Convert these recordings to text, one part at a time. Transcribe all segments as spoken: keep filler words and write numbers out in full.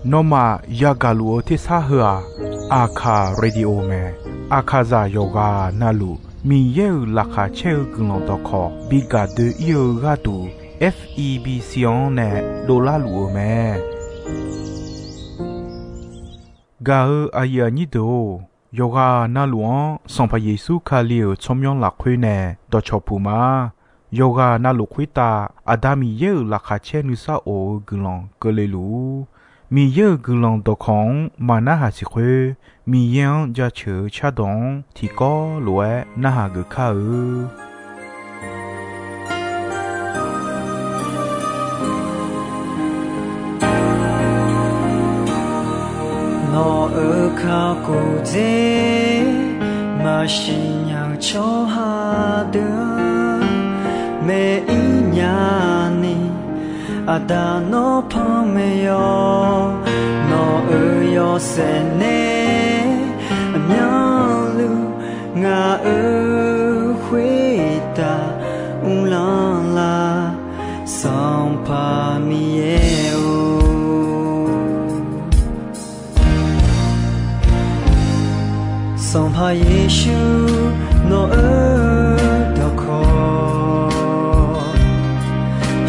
Nawmaf yagaq luf-eu tersar heu-aq, Aqkaq Radio mae. Aqkaqzaq yawqghaq navluf Miqyaer-euq laqkhaq caer-eu guiqlanq dawqkawq bi gaq doe-ir-eu gharduq, F E B C-anr nae dovlar luf-eu mae. Gaq-eu aqyuif aqnyir deuq-or, yawqghaq navluf-anr Sanqpaq Yeqsur Kali-euq tsawrmyanr lafkhoer nae dawqcawq puq ma. Yawqghaq navluf khoertav Aqda Miqyaer-euq laqkhaq caer nuisar of-eu guiqlanq keuvle luf-ur. Miqyaer-euq guiqlanq dawqkawq-anr maqnarhaq siq khoer, Miqyaer-anr jaceuq-eu cardawq-anr tiqkawv lof-aer narhaq geuf kar-eu. Nawq-euq kakhof dzer maqsiq nya-eu tsawrhaq deuq-anr maeq-ir nya ni, Aqda nawr panmaeq yawq. Nawq-euq yawshaef nae aqmyanluf ngaq-euq khoertav uvlanr lar, Sanqpaq Miqyaer-or. Sanqpaq Yeqsur, nawq-euq dawqkawq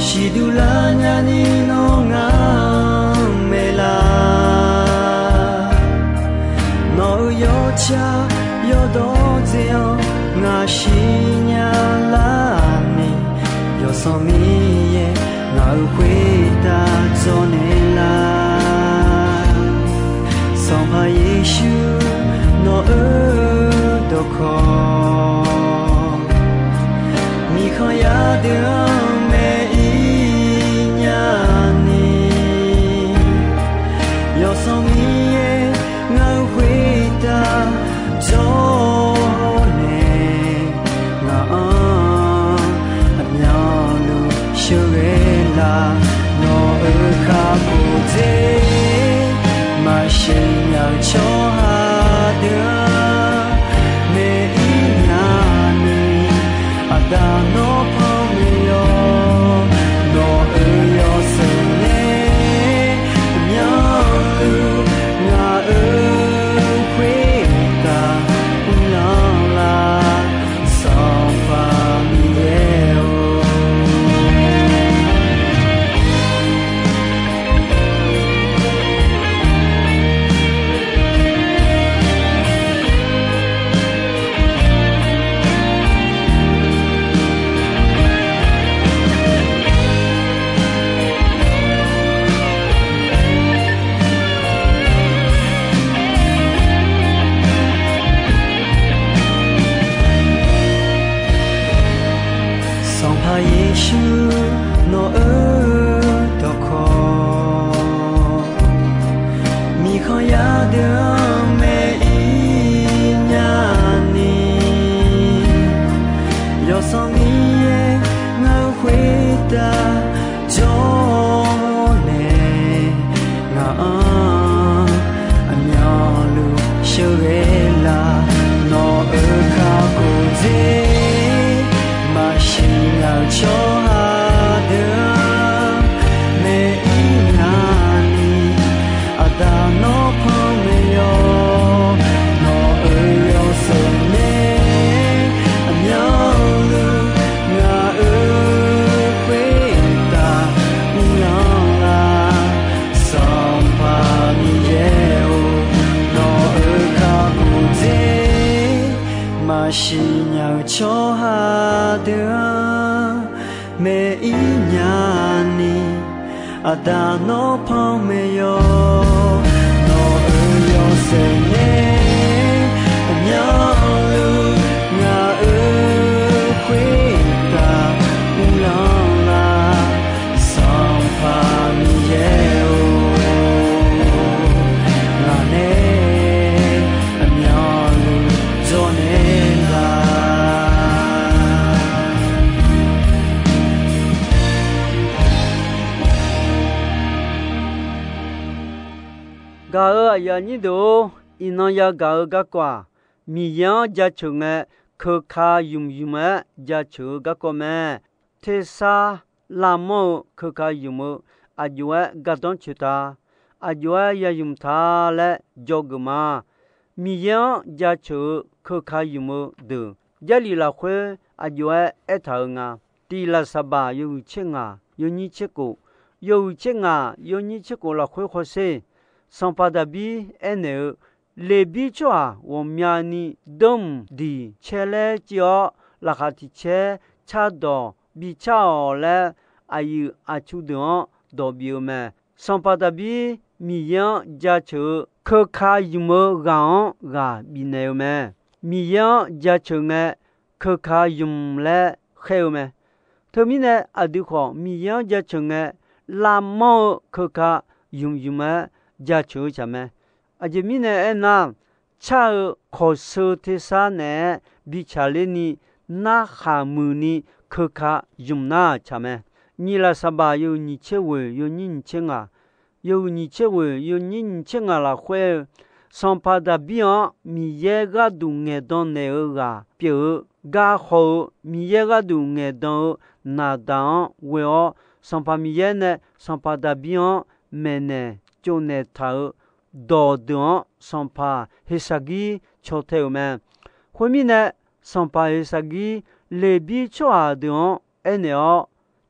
siqduq lar nyani nawr ngaq-anr maeqlar. Nawq-euq yawtsaq yawdawr dzae-anr ngaq siqnya lar ni, Yawsanr Miqyaer ngaq-euq khoertav dzawrnaeq lar. Sanqpaq Yeqsur, nawq-euq dawqkawq miqkhanq yar deuq-anr maeq-ir nya ni, Yawsanr Miqyaer ngaq-euq khoertav dzawrnaeq, ngaq-anr aqmyanluf sheuqghae lar. Nawq-euq kakhof dzer maqsiq nya-eu tsawrhaq deuq-anr maeq-ir nya ni, Aqda nawr panmaeq yawq. Nawq-euq yawshaef nae aqmyanluf ngaq-euq khoertav uvlanr lar, Sanqpaq Miqyaer-or. Sanqpaq Yeqsur, nawq-euq dawqkawq miqkhanq yar deuq-anr maeq-ir nya ni, Yawsanr Miqyaer ngaq-euq khoertav dzawrnaeq, ngaq-anr aqmyanluf sheuqghae lar. Nawq-euq kakhof dzer maqsiq nya-eu tsawrhaq deuq-anr maeq-ir nya ni, Aqda nawr panmaeq yawq. Nawq-euq yawshaef nae aqmyanluf ngaq-euq khoertav uvlanr lar, Sanqpaq Miqyaer-or. Nawq-euq kakhof dzer maqsiq nya-eu tsawrhaq deuq-anr maeq-ir nya ni, Aqda nawr panmaeq yawq. Nawq-euq yawshaef nae aqmyanluf ngaq-euq khoertav uvlanr lar, Sanqpaq Miqyaer-or. Ngaq nae aqmyanluf dzawrnaeq lar. Gaq-euq aqyuif aqnyir deuq-or, iqnan yagaq-eu garkawv-aq, Miqyaer-anr jaceuq ngae, keuka ymq ymq-aer jaceuq-eu garkawv mae. Tersar lavmawr-eu keuka ymq-eu aqjox-aer gardanr coeq ta, aqjox-aer ya ymq ta laer dzawgeuf ma. Miqyaer-anr jaceuq-eu keuka ymq-eu deuq, Jarlif lafkhoer aqjox-aer aertaq-eu nga. Tiq Laqsaqbaq yawhuiq tser ngaq yawnyir tser khof, yawhuiq tser ngaq yawnyir tser khof lafkhoer hawsher, Sanqpaq Daqbir aernaeq-eu, Leqbir tsawrhaq ghawqmyani dawrmq diq caerlaer civ-awr, laqkhaq tiq caer cardawq bi car-awq laer, aqyuif aqtsu deuq-anr dawq bif-eu mae. Sanqpaq Daqbir Miqyaer-anr jaceuq-eu keuka ymq-eu ghaq-anr ghaq bifnaeq-eu mae. Miqyaer-anr jaceuq ngae, keuka ymq laer khaer-eu mae. Teumirnae aqdui khawf Miqyaer-anr jaceuq ngae, lavmanr-eu keuka ymq ymq-aer jaceuq-eu tsaq mae. Aqjeq mirnae aernar, car-eu kawqsheu tersar naeq-aer bi tsaqler ni, narhaq muiqni keuka ymq nar tsaq mae. Nyiq Laqsaqbaq yawhuiq nyiq tser ghoeq yawnyir nyiq tser ngaq, yawhuiq nyiq tser ghoeq yawnyir nyiq tser ngaq lafkhoer-eu, Sanqpaq Daqbir-anr Miqyaer gharduq ngaeqdan naeq-eu ghaq pyeuf-eu, gar haw-eu Miqyaer gharduq ngaeqdan-eu Naqdaq-anr ghoe-awr, Sanqpaq Miqyaer nae Sanqpaq Daqbir-anr maeqnaeq tsovnaeq taq-euq dawqdeuq-anr Sanqpaq Heqsaqgir caw tae-euq mae. Khoermirnae, Sanqpaq Heqsaqgir Leqbir tsawrhaq deuq-anr aernaeq-awr,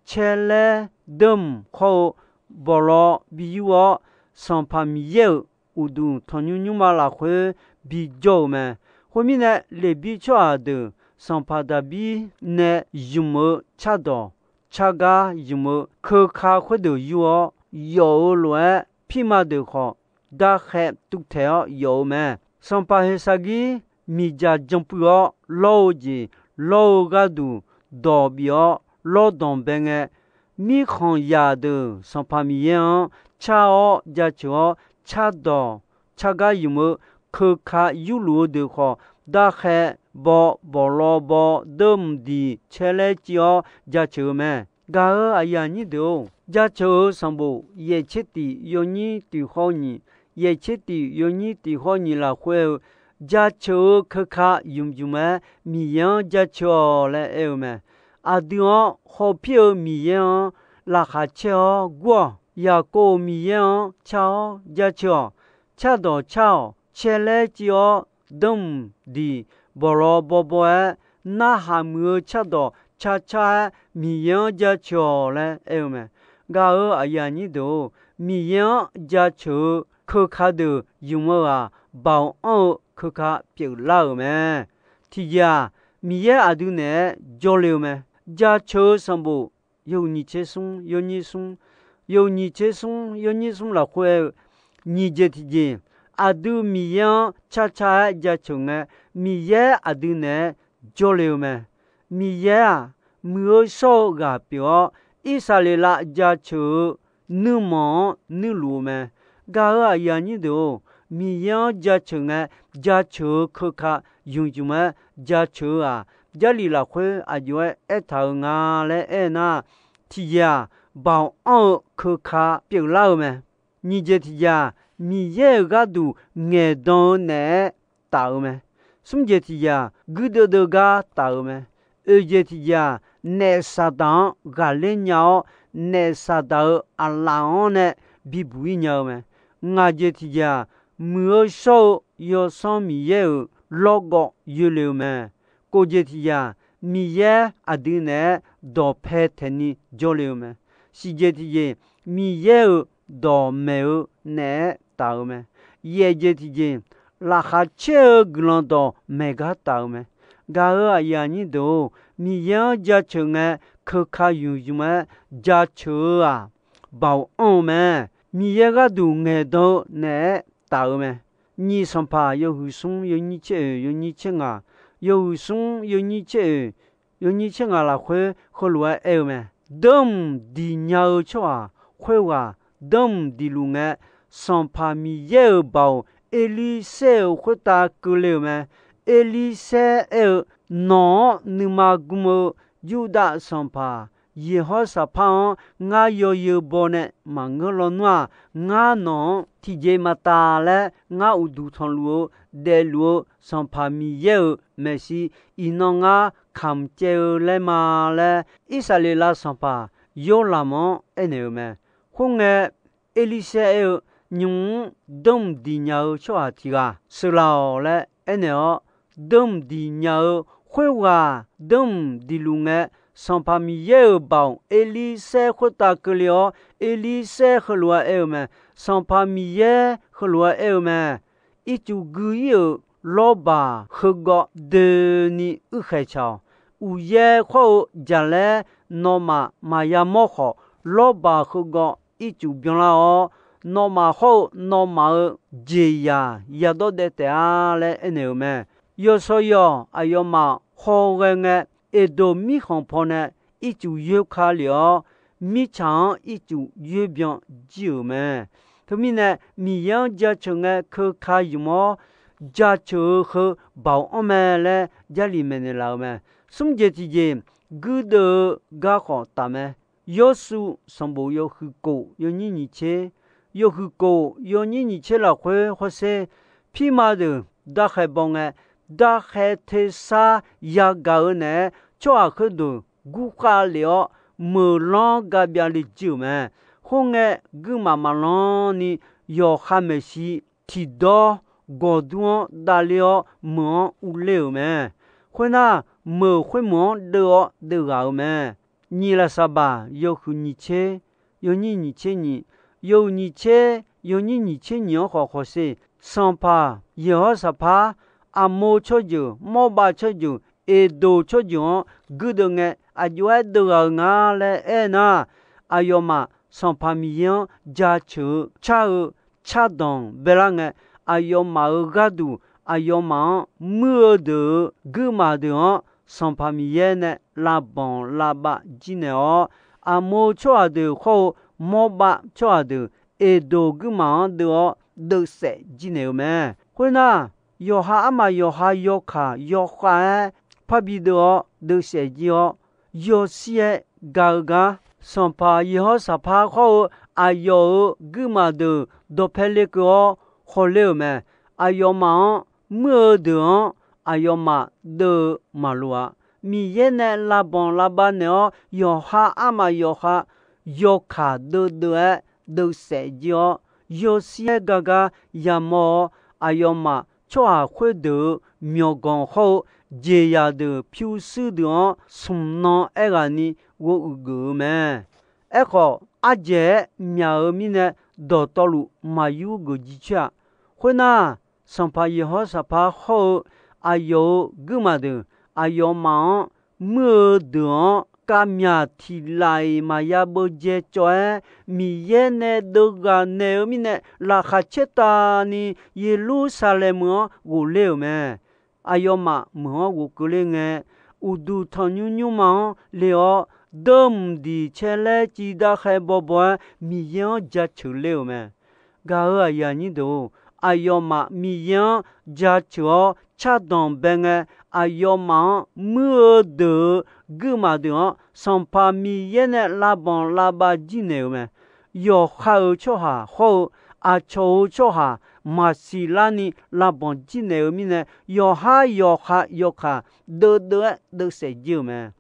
caerlaer dawrmq khawr-eu bawqlaw bi yur-awr, Sanqpaq Miqyaer-euq uqduq tanqnymr nymrma lafkhoer bijawr-euq mae. Khoermirnae, Leqbir tsawrhaq deuq Sanqpaq Daqbir nae ymq-eu cardawq cargar ymq-eu keuka khoerdeuq yur-awr, yawf-eu lof-aer pirma deuq khawf, darkhae tuvtaeq-awr yawf-eu mae. Sanqpaq Heqsaqgir miqdzaq janpuiv-awr lawr-eu jeq lawr-eu gharduq dawq bif-awr lawrdanq bae ngae, mirkhanqzaq deuq Sanqpaq Miqyaer-anr car-awr jaceuq-awr, cardawq cargar ymq-eu keuka yurluf-eu deuq khawf, darkhae baw, bawqlaw baw, dawrmq diq caerlaer civ-awr jaceuq-eu mae. Gaq-euq aqyuif aqnyir deuq-or, jaceuq-eu sanqbof yaeq tser tif yawnyir tiq hawr nyiq, yaeq tser tif yawnyir tiq hawr nyiq lafkhoer-eu, jaceuq-eu keuka ymq ymq-aer Miqyaer-anr jaceuq-awq laer aer-eu mae. Aqdui-anr hawpir-eu Miqyaer-anr laqkhaq caer-awr gur-awq. Yaqkov-euq Miqyaer-anr car-awr jaceuq-awq. Cardawq car-awq. Caerlaer civ-awr dawrmq diq bawqlaw bawbaw-aer, narhaq muiq-eu cardawq carcar-aer Miqyaer-anr jaceuq-awq laer aer-eu mae. Gaq-euq aqyuif aqnyir deuq-or, Miqyaer-anr jaceuq-eu keuka deuq ymq-eu-aq, baoq anr-eu keuka pyeuflar-euq mae. Tiqjeq-aq, Miqyaer aqdui naeq-aer jawrle-eu mae. Jaceuq-eu sanqbof yawhuiq nyiq tser smr yawnyir smr, yawhuiq nyiq tser smr yawnyir smr lafkhoer-eu, nyiq jeq tiqjeq, aqdui Miqyaer-anr carcar-aer jaceuq ngae, Miqyaer aqdui naeq-aer jawrle-eu mae. Miqyaer-aq, muiq-eu shawr-eu ghaq pyeuf-awr, Irsaqleqlav jaceuq-eu nuirmanq-anr nuirluf-eu mae. Gaq-euq aqyuif aqnyir deuq-or, Miqyaer-anr jaceuq ngae, jaceuq-eu keuka ymq ymq-aer jaceuq-eu-aq, Jarlif lafkhoer aqjox-aer aertaq-euq nga laer aernar, tiqjeq-aq, baoq anr-eu keuka pyeuflar-eu mae. Nyiq jeq tiqjeq-aq, Miqyaer-euq gharduq ngaeqdan-eu naeq-aer taf-eu mae. Smr jeq tiqjeq-aq, guirdeuv deuv gar taf-eu mae. Oeq jeq tiqjeq-aq, naef Saqdaq-anr ghaqler nya-awr, naef Saqdaq-euq aqlaf-anr nae bibuq-ir nya-eu mae. Ngaq jeq tiqjeq-aq, muiq-eu shawr-eu Yawsanr Miqyaer-euq lawrgawv yoerle-eu mae. Kof jeq tiqjeq-aq, Miqyaer aqdui naeq-aer dawqpae taeqni jawrle-eu mae. Siq jeq tiqjeq, Miqyaer-euq dawqmaeq-eu naeq-aer taf-eu mae. Yaef jeq tiqjeq, laqkhaq caer-eu guiqlanq dawqmaeq gar taf-eu mae. Gaq-euq aqyuif aqnyir deuq-or, Miqyaer-anr jaceuq ngae, keuka ymq ymq-aer jaceuq-eu-aq, baoq anr-eu mae. Miqyaer gharduq ngaeqdan-eu naeq-aer taf-eu mae. Nyiq Sanqpaq yawhuiq smr yawnyir tser oeq yawnyir tser ngaq, yawhuiq smr yawnyir tser oeq yawnyir tser ngaq lafkhoer heulof-aer aer-eu mae. Dawrmq diq nya-eu tsawrhaq khoerghaq dawrmq diqluf ngae, Sanqpaq Miqyaer-euq baoq Erlirsaer-euq khoertav keuvle-euq mae. Erlirsaer aer-eu, Nawq-anr nuima gm-eu Yurdav sanqpaq Yeqhawr Saqpar-anr ngar yawzeu baw nae maqngeur lawnmr-aq, ngar nawq-anr tiqjeq maqtaf laer ngar uqduq tanqluf-eu daefluf-eu Sanqpaq Miqyaer-euq maeqshi iqnan ngar kamq caev-eu laer ma laer, Irsaqleqlav sanqpaq Yorlamq-anr aernaeq-euq mae. Khoerngae, Erlirsaer aer-eu, Nymq-mr deuq-mq diq nya-eu tsawrhaq tiq ghaq sheuqlaf-awq laer aernaeq-awr, deuq-mq diq nya-eu khoerghaq deuq-mq diqluf ngae, Sanqpaq Miqyaer-euq baoq Erlirsaer khoertav keuvle-awr, Erlirsaer heulof-aer aer-eu mae. Sanqpaq Miqyaer heulof-aer aer-eu mae. Ircuf gui-ir-euq lawrbaq heugawv doeni uirkhaeq tsaq-awq. Uqyaer khawr-eu jaqlaer nawmaf maqya mawr khawf, lawrbaq heugawv ircuf byanlar-awr, nawmaf hawr-eu nawmaf-euq jeqzaq yadawr daev taef-a laer aernaeq-euq mae. Yawshawr yawq aqyawfmaf hawghae ngae, Eqdoq mirkhanq pawnae ircuf yoer ka lef-awr, mirtsaq-anr ircuf yoer byan jir-euq mae. Teumirnae, Miqyaer-anr jaceuq ngae keuka ymq-awr, jaceuq-eu heu baoq anr mae laer Jarlif maeqnaeq laf-eu mae. Smr jeq tiqjeq, guirdeuv-eu garkawv taf mae. Yawrsuv sanqbof yawhuiq kof yawnyir nyiq tser, yawhuiq kof yawnyir nyiq tser lafkhoer hawsher, pirma deuq darkhae baw ngae, darkhae tersar yagaq-eu naeq-aer, tsawrhaq khoerdeuq gurkhav lef-awr, meuq lanr ga byav le jir-euq mae. Khoerngae, guirmaf maqlanr ni yawqha maeqshi tiqdawr gawqdur-anr davler-awr, meuq-anr urler-euq mae. Khoernar, meuq khoermeuq-anr deuv-awr deuvghaq-euq mae. Nyiq lafsaqbaq yawhuiq nyiq tser, yawnyir nyiq tser nyiq, yawhuiq nyiq tser, yawnyir nyiq tser nyiq-anr khawf hawsher, Sanqpaq Yeqhawr Saqpar, Aqmor tsawrjeuq, Mawrbav tsawrjeuq, Eqdoq tsawrjeuq-anr guirdeuv ngae, aqjox-aer deuvghaq-euq nga laer aernar, aqyawfmaf Sanqpaq Miqyaer-anr jaceuq-eu car-eu cardanq baelar ngae, aqyawfmaf-euq gharduq aqyawfmaf-anr muir-eu deuq-euq guirmaf deuq-anr Sanqpaq Miqyaer nae lavbanq lavbav jir naeq-awr, Aqmor tsawrhaq deuq hawr-eu Mawrbav tsawrhaq deuq Eqdoq guirmaf-anr deuv-awr deuvsaef jir naeq-eu mae. Khoernar, yawqha armaf yawqha yawkaq yawkhav-aer parbi deuv-awr deuvsaef jir-awr, yawshir-aer ga-eu gar, Sanqpaq Yeqhawr Saqpar hawr-eu aqyawf-euq guirmaf deuq dawqpae lekeuv-awr hawler-euq mae. Aqyawfmaf-anr muir-eu deuq-anr aqyawfmaf deuv-eu maqloq-a. Miqyaer nae lavbanq lavbav naeq-awr, yawqha armaf yawqha yawkaq deuvdeuv-aer deuvsaef jir-awr, yawshir-aer gar gar yamawr-awr, aqyawfmaf tsawrhaq khoerdeuq-euq myawqganq hawr-eu jeqzaq deuq pyurshuir deuq-anr smq nan aerghaqni ghovuiq geuf-eu mae. Aerkhawf, ardzaeq-aer myaq-euq mirnae dawqtawvluf maqyur geuf jircoer-aq, khoernar, Sanqpaq Yeqhawr Saqpar hawr-eu aqyawf-euq guirmaf deuq, aqyawfmaf-anr muir-eu deuq-anr kavmyaq tiq laf-iq maqya beujae cawv-aer, Miqyaer nae deuvghaq naeq-eu mirnae laqkhaq caertavni Yeqlursaqlaeq meuq-anr ghofler-euq mae. Aqyawfmaf meuq-anr ghofkeuvler ngae, uqduq tanqnymr nymrma-anr le-awr, deuv mqdiq caer laer civ darkhae bawbaw-aer Miqyaer-anr jaceuq ler-euq mae. Gaq-euq aqyuif aqnyir deuq-or, aqyawfmaf Miqyaer-anr jaceuq-awr cardanq bae ngae, aqyawfmaf-anr muir-eu deuq-euq guirmaf deuq-anr Sanqpaq Miqyaer nae lavbanq lavbav jir naeq-euq mae. Yawqha-euq tsawrhaq hawr-eu aqcawq-euq tsawrhaq maqsiq larni lavbanq jir naeq-eu mirnae, yawqhar yawqha yawkaq deuvdeuv-aer deuvsaef jir-euq mae.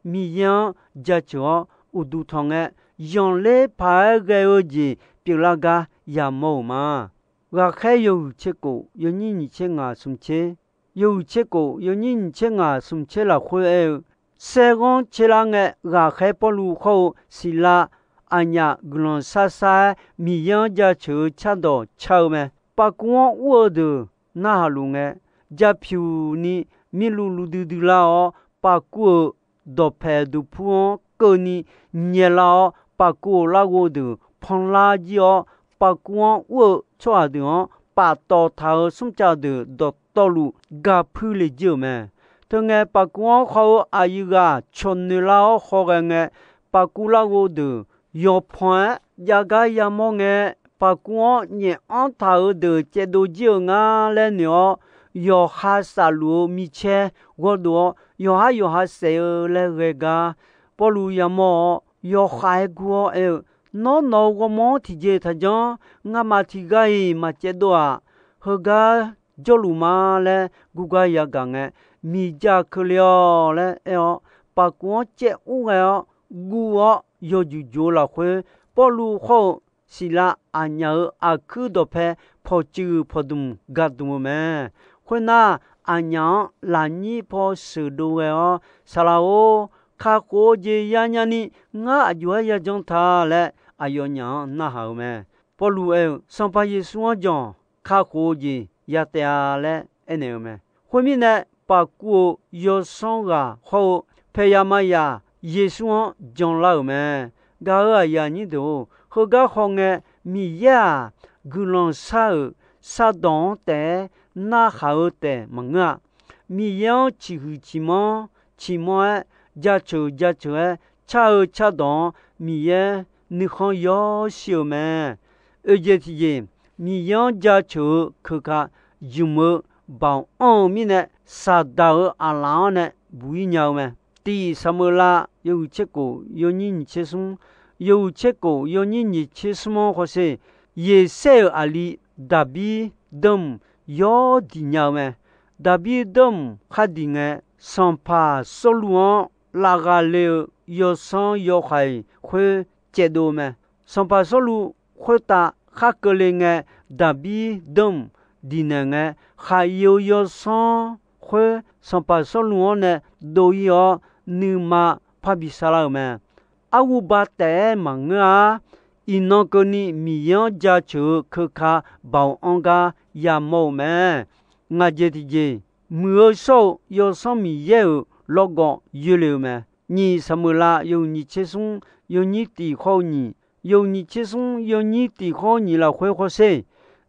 Miqyaer-anr jaceuq-awr uqduq tanq ngae, zanqler paq-aer ghae-eu jeq pyeuflar gar yamawr-euq ma. Ghaqkhaer yawhuiq tser kof yawnyir nyiq tser ngaq smq tser, yawhuiq tser kof yawnyir nyiq tser ngaq smq tser lafkhoer aer-eu, saerghanr tser lar ngae, ghaqkhaer Pawrluv hawr-eu Siqlav aqnyaf guiqlanq sar sar-aer Miqyaer-anr jaceuq-eu cardawq car-eu mae. Pavkuv-anr ur-eu deuq narhaq luf ngae, japyuq ni mirluv luv duidui lar-awr, pavkuv-euq dawqpaeq duqpur-anr keuvni nyaelar-awr, pavkuv-euq larghov deuq panlar jir-awr, pavkuv-anr ur-eu tsawrhaq deuq-anr paftawf taq-euq smrcav deuq dawqtawvluf gapui le jir-euq mae. Teungae, pavkuv-anr haw-eu aqyuif ghaq cawq noeq lar-awr hawghae ngae, pavkuv larghov deuq yawqpanq-aer jav gar yamawr ngae, pavkuv-anr nyaef anr taq-euq deuq caevdov jir-euq ngar laer noeq-awr, yawqha safluf-eu micaer ghawrdov-awr, yawqhar yawqha saef-eu laer ghae gar, Pawrluv yamawr-awr, yawkhav-aer gur-awr aer-eu, Nawr, nawq-euq ghawrmawr-anr tiqjeq taqjanr. Ngamaf tiqghaq-iq maqcaevdov-aq. Heugar jawrluf ma laer gurgar yagaq ngae, Miqjav keuvle-awq laer aer-awr, pavkuv-anr caev ur ghae-awr guv-awr, yawjuq juq-eu lafkhoer Pawrluv hawr-eu Siqlav aqnyaf-euq aqkuir dawqpae pawqtsuif pawqdmq gaq dmq-eu mae. Khoernar, aqnyaf-anr lafnyir paw sheuqdov ghae-awr, Saqlaq-or, kakhof-eu jeq yanyani ngar aqjox-aer yajan ta laer aqyawfnyaf-anr narhaq-eu mae. Pawrluv aer-eu, Sanqpaq Yeqsur-anr jan-awq. Kakhof-eu jeq ya taef-a laer aernaeq-eu mae. Khoermirnae, paf kuv-eu yawsanr ghaq hawr-eu paeqyaq mayaq Yeqsur-anr janlar-euq mae. Gaq-euq aqyuif aqnyir deuq-or, heugar hawngae, Miqyaer-aq, guiqlanq shar-euq shardawq-anr taef-aer narhaq-eu taef maqngeur-a. Miqyaer-anr ciqhuiq ciqmanr, ciqmanr-aer, jaceuq jaceuq-aer car-eu cardawq-anr Miqyaer nuikhanr yawshir-eu mae. Oeq jeq tiqjeq, Miqyaer-anr jaceuq-eu keuka zmq-eu baoq anr-eu mirnae, Saqdaq-euq aqlaf-anr nae buq-ir nya-eu mae. Tiq Saqmeuqlav yawhuiq tser kof yawnyir nyiq tser smr, yawhuiq tser kof yawnyir nyiq tser smr-anr hawsher, Yeqsaer-euq aqli Daqbir danmq yawr diq nya-eu mae. Daqbir danmq khar diq ngae, sanqpaq Sawrluv-anr lavgha le-eu yawsanr yawhaiq khoer caevdov-eu mae. Sanqpaq Sawrluv khoertav khar keuvle ngae, Daqbir danmq diqnaeq ngae, khaqyeu yawsanr khoer sanqpaq Sawrluv-anr nae dov-ir-awr, nuima parbi sarlar-euq mae. Arhuba taef-aer maqngeur-ar. Iqnan keuvni Miqyaer-anr jaceuq-eu keuka baoq anr gar yamawr-eu mae. Ngaq jeq tiqjeq, muiq-eu shawr-eu Yawsanr Miqyaer-euq lawrgawv yoerle-eu mae. Nyiq Saqmeuqlav yawhuiq nyiq tser smr yawnyir tiq hawr-eu nyiq, yawhuiq nyiq tser smr yawnyir tiq hawr-eu nyiq lafkhoer hawsher,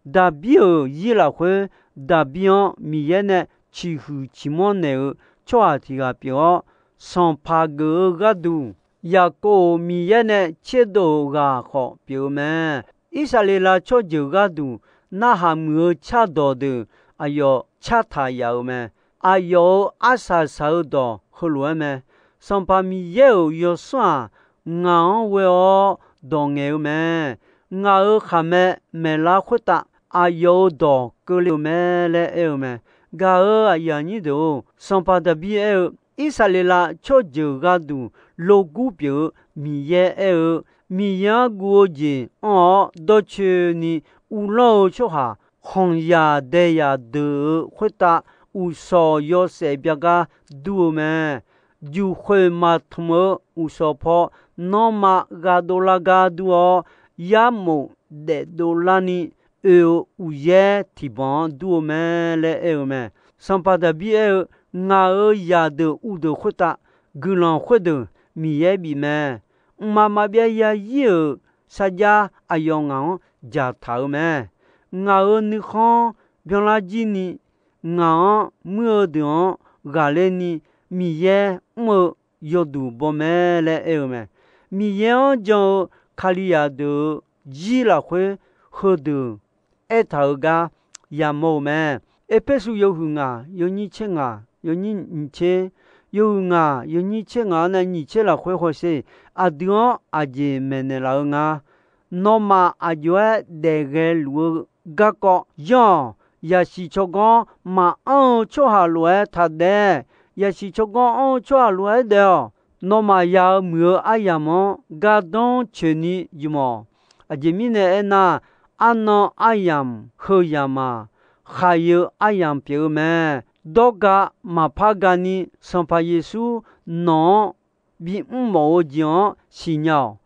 Daqbir-euq zir lafkhoer, Daqbir-anr Miqyaer nae ciqhuiq ciqmanr naeq-eu tsawrhaq tiq ghaq pyeuf-awr, sanqpaq geuf-eu gharduq, Yaqkov-euq Miqyaer nae tserdov-euq ghaq khawf pyeuf-eu mae. Irsaqleqlav tsawrjeuq gharduq narhaq muiq-eu cardawq deuq aqyawf cartaq yaf-euq mae. Aqyawf-euq arsaq saq-eu dawq heulof-aer mae. Sanqpaq Miqyaer-euq Yawsanr-aq, ngaq-anr ghoe-awr dawq ngaeq-eu mae. Ngaq-euq khaqmae maeqlar khoertav aqyawf-euq dawq keuvle-euq mae laer aer-eu mae. Gaq-euq aqyuif aqnyir deuq-or, sanqpaq Daqbir aer-eu, Irsaqleqlav tsawrjeuq gharduq logur pyeuf-eu Miqyaer aer-eu, Miqyaer-anr guv-eu jeq anr-awr dawrcoeni uvlanr-eu tsawrhaq khanqzaq daeyaq deuq-eu khoertav uqshawq yawshaef byagar dur-eu mae. Juqkhoeq maqtmq-eu uqshawq paw nanrma ghadov lar gar dur-awr, yarmof daefdov larni oe-eu uqyaer tiqbanq-anr dur-eu mae laer aer-eu mae. Sanqpaq Daqbir aer-eu, Ngaq-euq zaqdeuq uvdeuq khoertav guiqlanq khoerdeuq Miqyaer bif mae. Mqmaq maqbyav yazir-euq sarjax aqyawf ngaq-anr dzaqtaq-eu mae. Ngaq-euq nuikhanr byanlar jirni, ngaq-anr muir-eu deuq-anr ghaqler ni Miqyaer mr-eu yawduq baw mae laer aer-eu mae. Miqyaer-anr jan-eu Kalizaq deuq-euq zir lafkhoer heudeuq aertaq-euq gar yamawr-eu mae. Erpersu yawhuiq ngaq yawnyir tser ngaq yawnyir nyiq tser, yawhuiq ngaq yawnyir tser ngaq-anr nae nyiq tser lafkhoer hawsher, aqdui-anr aqjeq maeqnaeq laf-eu nga. Nawmaf aqjox-aer daef ghae luf-eu garkawv yanr-awq. Yaqsiq tsawrganr maqanr-eu tsawrhaq lof-aer taqdaef. Yaqsiq tsawrganr anr-eu tsawrhaq lof-aer daef-awq. Nawmaf ya-eu muiq-eu aryamq-anr gardanr coeqni ymq-awq. Aqjeq mirnae aernar, arnan aryamq heu yamq-aq, khaqyeu aryamq pyeuf-eu mae. Dawrga maqpar gani Sanqpaq Yeqsur nawq-anr bimr mawf-eu jeq-anr siqnya-awq.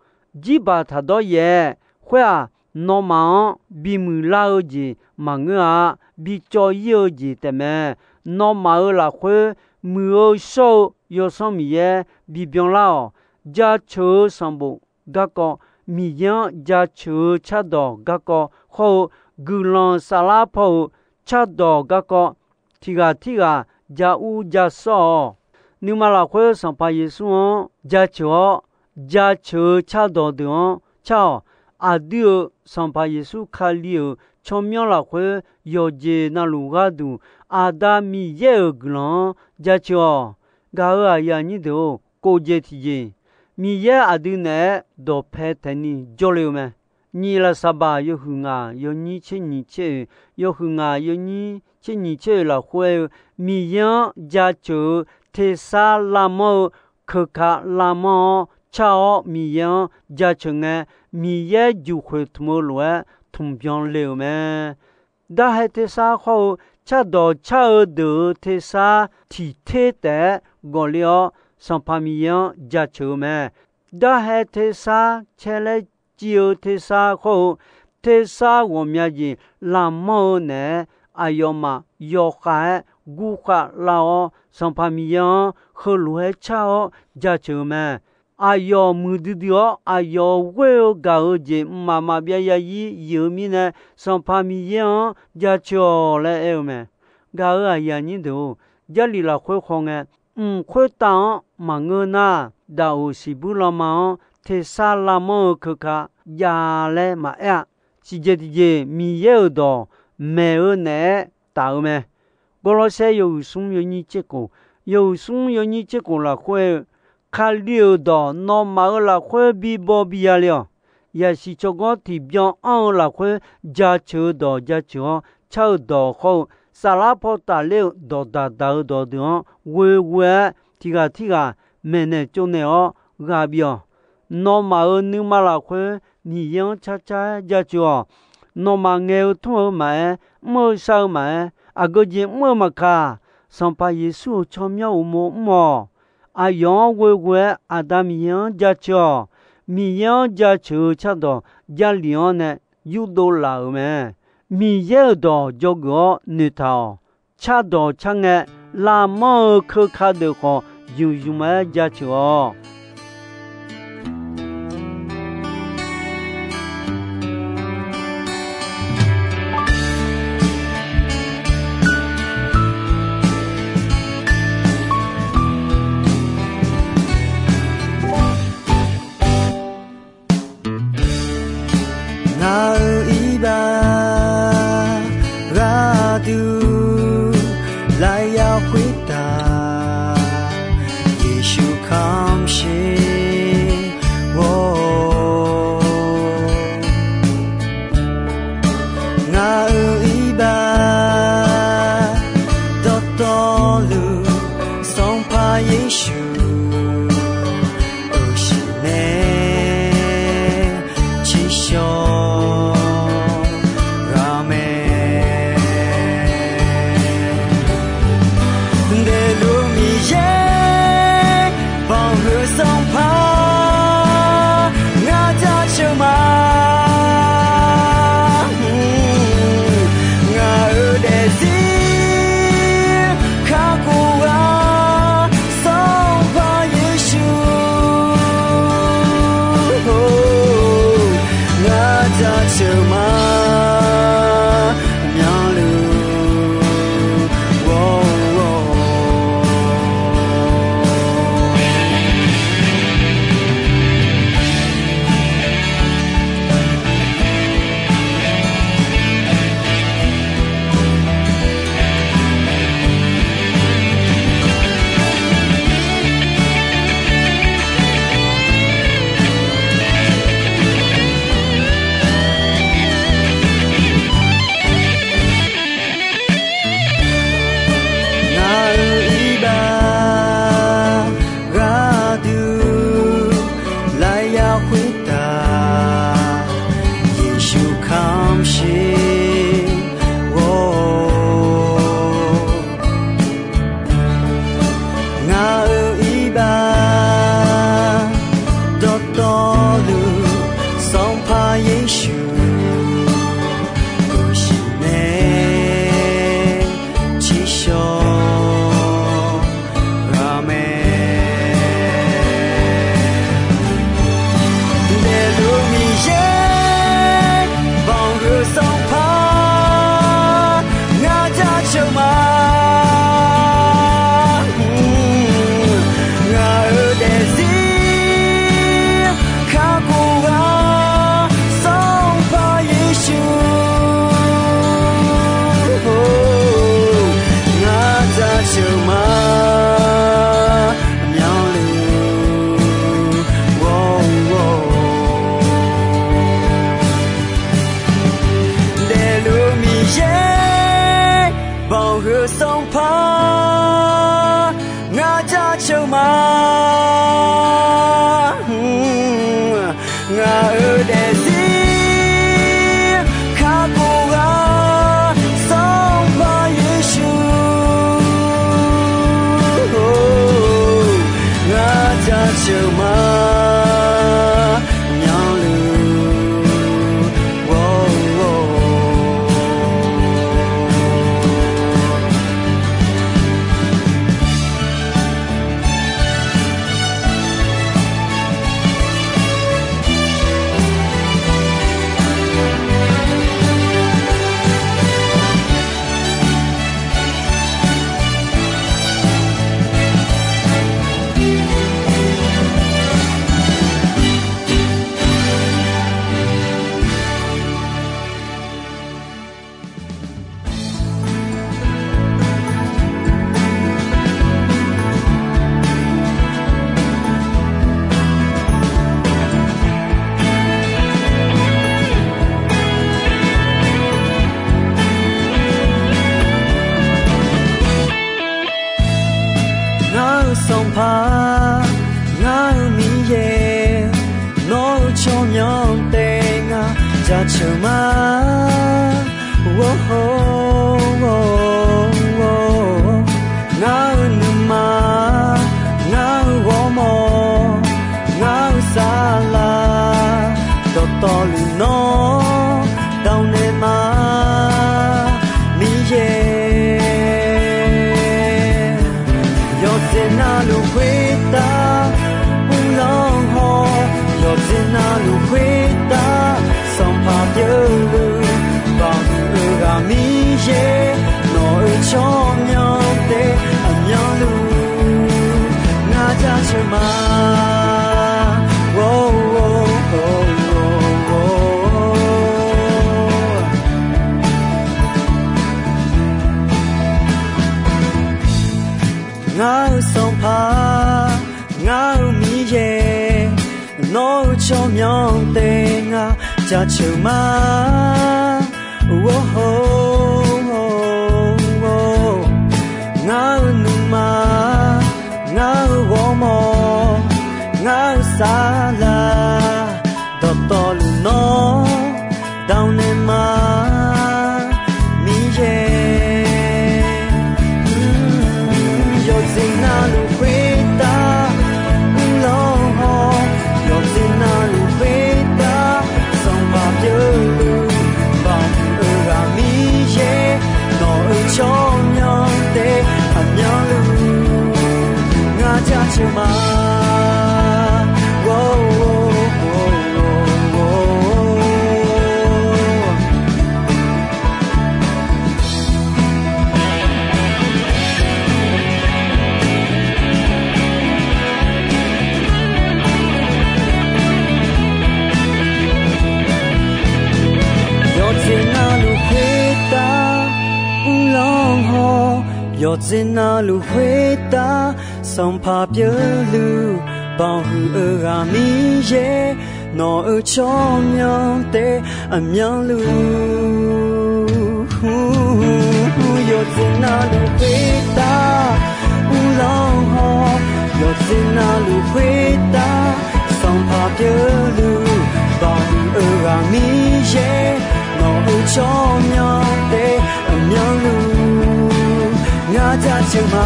Jirbaq taqdawr yaef-aer, khoer-aq, nawmaf-anr bimuiq lar-eu jeq maqngeur-a. Bicawv ir-eu jeq taefmae. Nawmaf-euq lafkhoer muiq-eu shawr-eu Yawsanr Miqyaer bibyan lar-awq. Jaceuq-eu sanqbof garkawv, Miqyaer-anr jaceuq-eu cardawq garkawv hawr-eu guiqlanq saflar paw-eu cardawq garkawv, tiq ghaq tirghaq ja ur ja sawr-awq. Nuima lafkhoer Sanqpaq Yeqsur-anr jaceuq-awr, jaceuq-eu cardawq deuq-anr car-awq. Aqdui-euq Sanqpaq Yeqsur Kali-euq tsawrmyanr lafkhoer yawqjeq navluf gharduq, Aqda Miqyaer-euq guiqlanq-anr jaceuq-awq. Gaq-euq aqyuif aqnyir deuq-or, kof jeq tiqjeq, Miqyaer aqdui naeq-aer dawqpae taeqni jawrle-eu mae. Nyiq Laqsaqbaq yawhuiq ngaq yawnyir tser nyiq tser oeq, yawhuiq ngaq yawnyir tser nyiq tser oeq lafkhoer aer-eu, Miqyaer-anr jaceuq-eu tersar lavmanr-eu keuka lavmanr-awr car-awr Miqyaer-anr jaceuq ngae, Miqyaer juqkhoeq tmq-eu lof-aer tmqbyan le-euq mae. Darhae tersar khawr-eu cardawq car-eu deuq-euq tersar tiq ter taef-aer gawqle-awr, Sanqpaq Miqyaer-anr jaceuq-eu mae. Darhae tersar caer laer civ-eu tersar khawr-eu tersar ghawqmya jeq lavmanr-eu naeq-aer, aqyawfmaf yawkhav-aer guvkhav lav-awr, Sanqpaq Miqyaer-anr heulof-aer car-awr jaceuq-eu mae. Aqyawf muiqdui dui-awr, aqyawf-euq ghoer-eu gaq-eu jeq mqmaq maqbyav yarzir yif-eu mirnae, Sanqpaq Miqyaer-anr jaceuq-awq laer aer-eu mae. Gaq-euq aqyuif aqnyir deuq-or, Jarlif lafkhoer khaw ngae, mq khoertav-anr maqngeur nar, daqoq siqbuir lanma-anr tersar lavmanr-eu keuka jav laer maqaer-a. Siqjeq tiqjeq Miqyaer-euq dawq maeq-eu naeq-aer taf-eu mae. Gawrlawrsaer yawhuiq smr yawnyir tserkhof, yawhuiq smr yawnyir tserkhof lafkhoer-eu, Kali-euq dawq nawmaf-euq lafkhoer bi baw bi ya le-awq. Yaqsiq tsawrganr tiqbyan anr-eu lafkhoer jaceuq-eu dawq jaceuq-awr, car-eu dawq khawr-eu, saflar paw tafler-eu dawqdaq daq-eu dawq deuq-anr ghoeghoe-aer tiq ghaq tirghaq maeqnaeq tsovnaeq-awr ghaq bif-awq. Nawmaf-euq nuima lafkhoer Miqyaer-anr carcar-aer jaceuq-awq. Nawmaf ngaeq-eu tmr-eu maqaer, mr-eu shar-eu maqaer, aqgeu jeq mr-eu maqkaq, Sanqpaq Yeqsur-euq tsawrmyanr uqmov mr-awq. Aqyawf-anr ghoeghoe-aer Aqda Miqyaer-anr jaceuq-awq. Miqyaer-anr jaceuq-eu cardawq Jarlif-anr nae yurdov laf-euq mae. Miqyaer-euq dawq dzawgeuf-awr noeqtaq-awq. Cardawq car ngae, lavmanr-eu keuka deuq khawf ymq ymq-aer jaceuq-awq. Ngaq-euq iqbax gharduq lafyaq khoertav, Yeqsur kamq sher-awq. Ngaq-euq iqbax dawqtawvluf, Sanqpaq Yeqsur uqsif nae tsiqshawq ghaq mae. Daefluf Miqyaer, banqhuiq Sanqpaq, ngar jaceuq ma. Ngaq-euq daefzir kakhof-a, Sanqpaq Yeqsur, ngar jaceuq ma. Myanluf ghawr-awr. Ngaq-euq iqbax gharduq lafyaq khoertav, Yeqsur kamq sher-awq. Ngaq-euq iqbax dawqtawvluf, Sanqpaq Yeqsur uqsif nae tsiqshawq ghaq mae. Daefluf Miqyaer, banqhuiq Sanqpaq, ngar jaceuq ma. Ngaq-euq daefzir kakhof-a, Sanqpaq jaceuq ma. Or, ngar-eu nuima, ngar-eu ghawrmawr, ngar-eu saflar, dawqtawvluf nawr dawq naeq ma, Miqyaer. Yawqjeq navluf khoertav uvlanr haw, yawqjeq navluf khoertav sanqpaq pyeufluf, baqhuiq-eu ghaq Miqyaer, nawq-euq tsawrmyanr taef aqmyanluf ngar jaceuq ma. Ngar-eu Sanqpaq, ngar-eu Miqyaer, nawq-euq tsawrmyanr taef ngar jaceuq ma. Or, ngar-eu nuima, ngar-eu ghawrmawr, ngar-eu saflar, dawqtawvluf nawr dawq naeq ma, Miqyaer. Yawqjeq navluf khoertav uvlanr haw, yawqjeq navluf khoertav sanqpaq pyeufluf, baqhuiq-eu ghaq Miqyaer, nawq-euq tsawrmyanr taef aqmyanluf ngar jaceuq ma. Yawqjeq navluf khoertav uvlanr haw, yawqjeq navluf khoertav sanqpaq pyeufluf, baqhuiq-eu ghaq Miqyaer, nawq-euq tsawrmyanr taef aqmyanluf. Yawqjeq navluf khoertav uvlanr haw, yawqjeq navluf khoertav sanqpaq pyeufluf, baqhuiq-eu ghaq Miqyaer, nawq-euq tsawrmyanr taef aqmyanluf ngar jaceuq ma.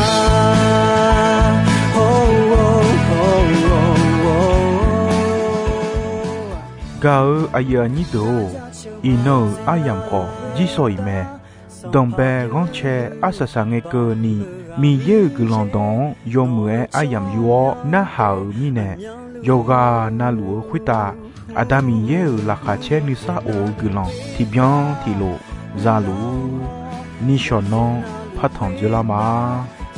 Gaq-eu aqyuif aqnyir deuq-or, iqnan-euq aryamq khawf jirshaw-iq mae. Danqbae ghanrcae arsaq saqngae keuvni, Miqyaer-euq guiqlanq dawq-anr yawmuiq-aer aryamq yur-awr narhaq-euq mirnae, yawqghaq navluf-eu khoertav Aqda Miqyaer-euq laqkhaq caer nuisar of-eu guiqlanq tiqbyan tiqlof za luf-ur. Nishawq nanr partanq dzeurlar ma.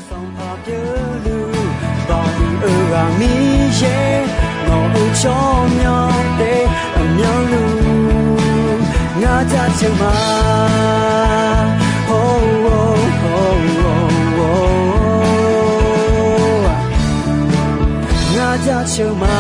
Sanqpaq pyeufluf, baqhuiq-eu ghaq Miqyaer, nawq-euq tsawrmyanr taef aqmyanluf ngar jaceuq ma. Ngar jaceuq ma.